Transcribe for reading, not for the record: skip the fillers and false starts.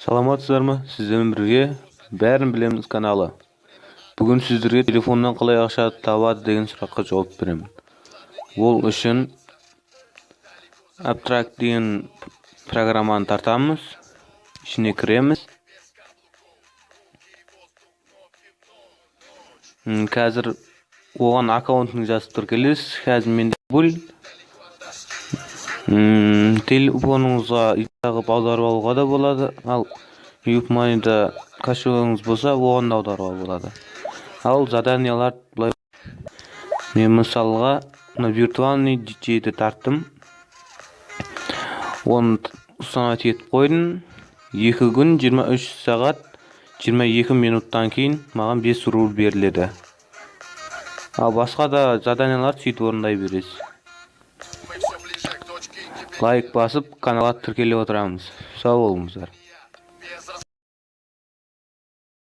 Саламатсыздар ма? Сіздермен бірге «Бәрін білеміз» каналы. Бүгін сіздерге телефоннан қалай ақша табады деген сұраққа жауап беремін. Ол үшін Абтракт деген программаны тартамыз, ішіне кіреміз. Қазір оған аккаунтын жазып тіркелесіз. Қазір менде бұл телефоныңызға қылып аударып алуға да болады, ал WebMoney'да кошелегіңіз болса, оған да аударуға болады. Ал заданиялар былай: мен мысалға мына виртуальный диджейді тарттым, оны установить етіп қойдым. 2 күн 23 сағат 22 минуттан кейін маған 5 рубль беріледі. Ал басқа да заданияларды сөйтіп орындай бересіз. Лайк басып, каналға тіркеліп отырамыз. Сау болыңыздар.